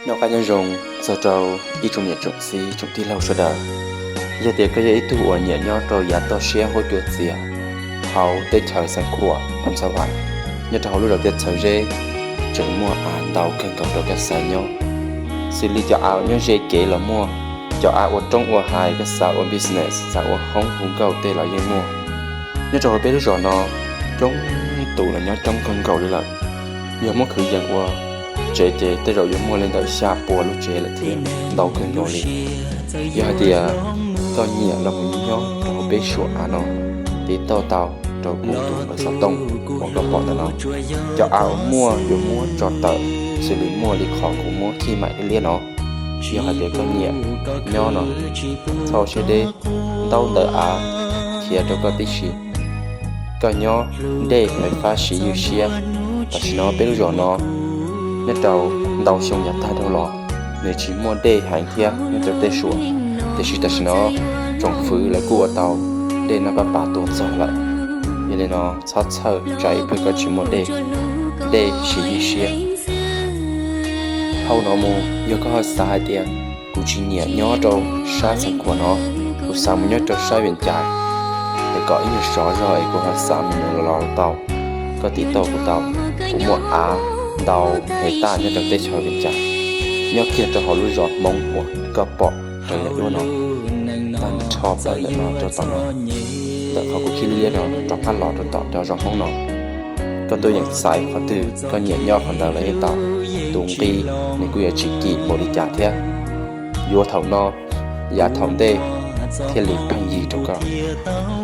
Noj qab nyob zoo txog rau ib tsoom niam tsoom txiv tsoom tij laug sawv daws. Yog tias koj yog ib tug uas nyiam nyob rau yav toj siab huab cua txias hauv teb chaws Xeev Khuam, Pham Xas Vam, nyob rau hauv lub zos Tiaj Txhawv Zeb, tseem muaj av ntau kawg nkaus rau koj xav nyob. Xws li cov av uas nyob ze kev los muaj, cov av ua roob ua hais koj xav ua business, xav ua hoob hu nkauj tej los yeej muaj. Nyob rau hauv peb lub zos no, coob tus los nyob coob kawg nkaus li lawm. Yog muab khwv yees ua tsev ces tej zaum yuav muaj li ntawm xya pua lub tsev lawm thiab, ntau kawg nkaus li. Yog hais tias koj nyiam los mus nyob rau hauv peb suam av no, tiv tauj tau rau kuv tus npawb xov tooj uas koj pom ntawm no. Cov av uas muaj yuav muab tso tawm xws li muaj li qhov kuv muab khij maim liab liab no. Yog hais tias koj nyiam nyob no, txhob siab deb, ntaub ntawv av khiav rau koj tib si. Koj nyob dej fais fab siv ywj siab. Tam sim no peb lub zos no nyob rau ntau xyoo yav tag dhau los, nws tsis muaj dej heev thiab nyob rau tej suam, tiam sis tam sim no tsoom fwv lawv kuj ua tau dej nab pab pas tua txog lawm. Yog li no txhob txhawj tsam ib pliag koj tsis muaj dej, dej siv ywj siab. Dhau no mus yog koj ho xav hais tias kuv tsis nyiam nyob rau sab Xeev Khuam no, kuv xav mus nyob rau sab Vias Cas, es kom ib nyuag sov zog es kuv ho xav mus mus los los tau, koj tiv tauj kuv tau. Kuv muaj av ntau heev tas nyob rau teb chaws Vias Cas, nyob kiag rau hauv lub zos Hmoob uas koj pom rau yam duab no. Tag nrho plaws ntawm no rau tom no, ntawm qhov kuv khij liab no rov qab los rau tom cov zos Hmoob no. Koj tuaj yeem xaiv qhov twg koj nyiam nyob qhov ntawd los yeej tau, tus nqi nws kuj yuav tsis kim npaum li cas thiab. Yuav thaum no, yav thaum ntej thiaj li pheej yig rau koj.